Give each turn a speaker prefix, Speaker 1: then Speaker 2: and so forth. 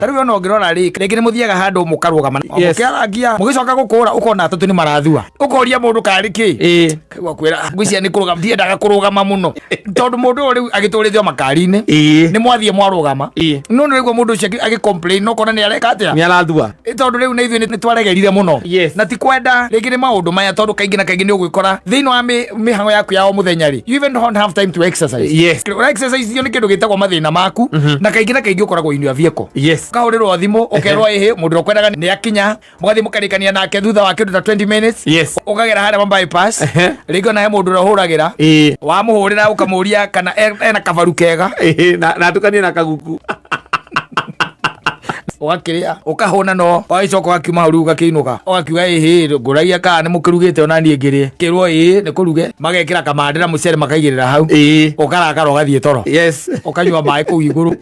Speaker 1: Ta rĩu ona ũngĩrora rĩ, rĩngĩ nĩ mũthiaga handũ mũkarũgama, mũkĩarangia, mũgĩcoka gũkũra ũkona atatũ nĩ marathua, ũkoria mũndũ karĩ kĩ. Kaigua kwĩra ngwĩciria nĩ kũrũgama, ndiendaga kũrũgama mũno tondũ mũndũ ũyũ rĩu agĩtũrĩte o makari-inĩ. Nĩ mwathiĩ mwarũgama, no nĩ ũraigua mũndũ ũcio agĩ complain, no kona nĩ areka atĩa?
Speaker 2: Nĩ arathua.
Speaker 1: Tondũ rĩu na ithuĩ nĩ twaregerire mũno. Na ti kwenda rĩngĩ nĩ maũndũ maya, tondũ kaingĩ na kaingĩ nĩ ũgwĩkora thĩinĩ wa mĩhang'o yaku ya o mũthenya rĩ, you even don't have time to exercise. Ũra exercise nĩ kĩndũ gĩtagwo mathĩna maku, na kaingĩ na kaingĩ ũkoragwo in your vehicle. Ũkahũrĩrwo thimũ, ũkerwo ĩhĩ, mũndũ ũrĩa ũkwendaga nĩ akinya, mũgathiĩ mũkarĩkania nake thutha wa kĩndũ ta 20 minutes. Ũkagera harĩa bypass, rĩngĩ ona he mũndũ ũrĩa ũhũragĩra, wamũhũrĩra ũkamũria kana ena kabaru kega.
Speaker 2: Na atukanie na kaguku.
Speaker 1: Ũgakĩrĩa ũkahũna, no ũgagĩcoka ũgakiuma hau rĩu ũgakĩinũka, ũgakiuga, "Ĩhĩ, ngũragia kana nĩ mũkĩrugĩte ona niĩ ngĩrĩe?" Kĩrwo ĩĩ, nĩ kũruge, magekĩra kamande na mũcere makaigĩrĩra hau. Ũkarakara ũgathiĩ toro. Ũkanyua maĩ kũu igũrũ.